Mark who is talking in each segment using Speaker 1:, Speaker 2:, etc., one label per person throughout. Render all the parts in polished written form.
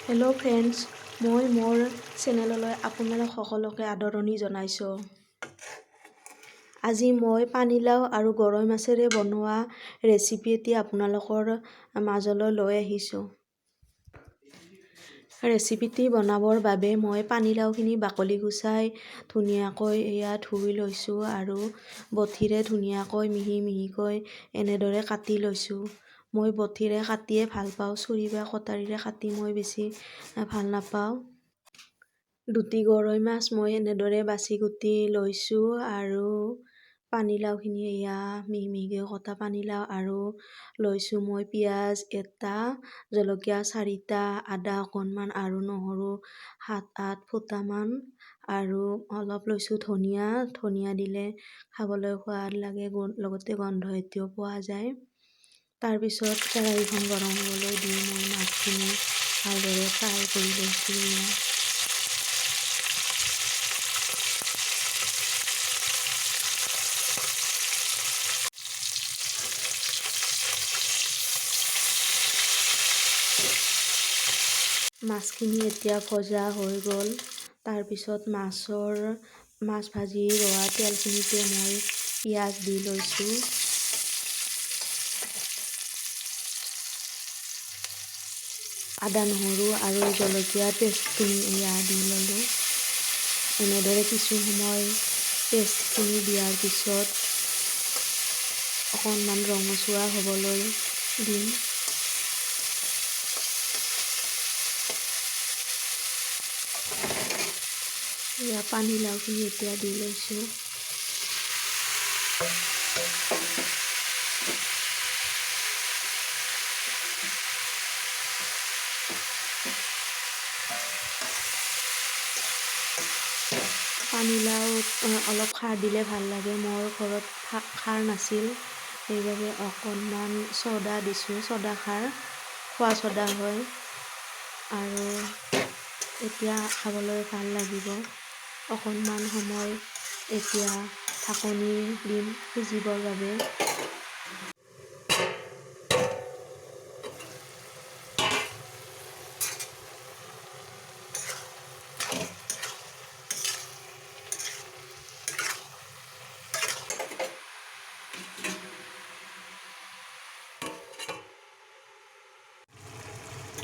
Speaker 1: Hello' friends, মই মোৰ চেনেললৈ আপোনালোক সকলোকে আদৰণি জনাইছোঁ। আজি মই পানীলাও আৰু গৰৈ মাছেৰে বনোৱা ৰেচিপি এটি আপোনালোকৰ মাজলৈ লৈ আহিছোঁ। ৰেচিপিটি বনাবৰ বাবে মই পানীলাওখিনি বাকলি গুচাই ধুনীয়াকৈ এয়া ধুই লৈছোঁ আৰু বঠিৰে ধুনীয়াকৈ মিহি মিহিকৈ এনেদৰে কাটি লৈছোঁ। মই বঠিৰে কাটিয়ে ভাল পাওঁ, চুৰি বা কটাৰীৰে কাটি মই বেছি ভাল নাপাওঁ। দুটি গৰৈ মাছ মই এনেদৰে বাছি কুটি লৈছোঁ আৰু পানীলাওখিনি এয়া মিহি মিহিকৈ কটা পানীলাও আৰু লৈছোঁ মই পিঁয়াজ এটা, জলকীয়া চাৰিটা, আদা অকণমান আৰু নহৰু 7-8 ফুটামান আৰু অলপ লৈছোঁ ধনিয়া। ধনিয়া দিলে খাবলৈ সোৱাদ লাগে, লগতে গোন্ধ এটিও পোৱা যায়। তাৰপিছত কেৰাহীখন গৰম হ'বলৈ দি মই মাছখিনি ভালদৰে ফ্ৰাই কৰি লৈছোঁ। এয়া মাছখিনি এতিয়া ভজা হৈ গ'ল। তাৰপিছত মাছ ভাজি ৰোৱা তেলখিনিতে মই পিঁয়াজ দি লৈছোঁ। আদা নহৰু আৰু জলকীয়া পেষ্টখিনি এয়া দি ল'লোঁ। এনেদৰে কিছু সময় পেষ্টখিনি দিয়াৰ পিছত অকণমান ৰঙচুৱা হ'বলৈ দিম। এয়া পানীলাওখিনি এতিয়া দি লৈছোঁ। পানীলাওত অলপ খাৰ দিলে ভাল লাগে। মোৰ ঘৰত খাৰ নাছিল, সেইবাবে অকণমান চ'ডা দিছোঁ, চ'ডা খাৰ, খোৱা চ'ডা হয় আৰু এতিয়া খাবলৈ ভাল লাগিব। অকণমান সময় এতিয়া ঢাকনি দিম সিজিবৰ বাবে।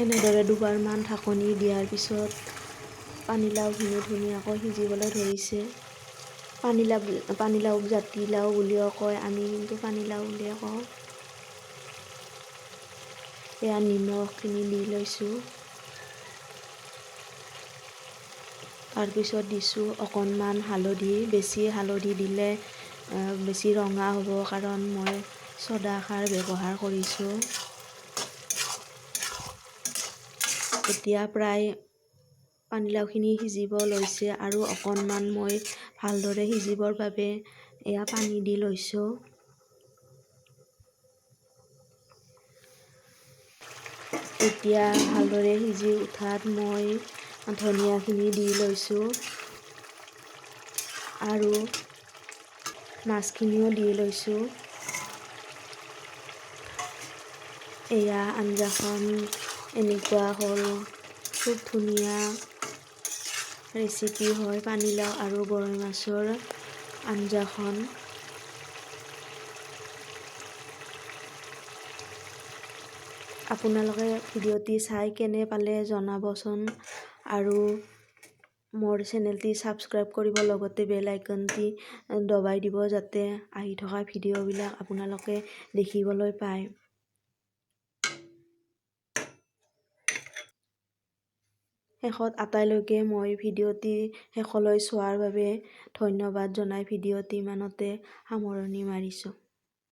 Speaker 1: এনেদৰে দুবাৰমান ঢাকনি দিয়াৰ পিছত পানীলাওখিনি ধুনীয়াকৈ সিজিবলৈ ধৰিছে। পানীলাওক জাতিলাও বুলিও কয়, আমি কিন্তু পানীলাও বুলিয়ে কওঁ। এয়া নিমখখিনি দি লৈছোঁ। তাৰপিছত দিছোঁ অকণমান হালধি। বেছি হালধি দিলে বেছি ৰঙা হ'ব, কাৰণ মই চ'ডা খাৰ ব্যৱহাৰ কৰিছোঁ। এতিয়া প্ৰায় পানীলাওখিনি সিজিব লৈছে আৰু অকণমান মই ভালদৰে সিজিবৰ বাবে এয়া পানী দি লৈছোঁ। এতিয়া ভালদৰে সিজি উঠাত মই ধনিয়াখিনি দি লৈছোঁ আৰু মাছখিনিও দি লৈছোঁ। এয়া আঞ্জাখন এনেকুৱা হ'ল, খুব ধুনীয়া ৰেচিপি হয় পানীলাও আৰু গৰৈ মাছৰ আঞ্জাখন। আপোনালোকে ভিডিঅ'টি চাই কেনে পালে জনাবচোন আৰু মোৰ চেনেলটি ছাবস্ক্ৰাইব কৰিব, লগতে বেল আইকনটি দবাই দিব যাতে আহি থকা ভিডিঅ'বিলাক আপোনালোকে দেখিবলৈ পায়। শেষত আটাইলৈকে মই ভিডিঅ'টি শেষলৈ চোৱাৰ বাবে ধন্যবাদ জনাই ভিডিঅ'টি ইমানতে সামৰণি মাৰিছোঁ।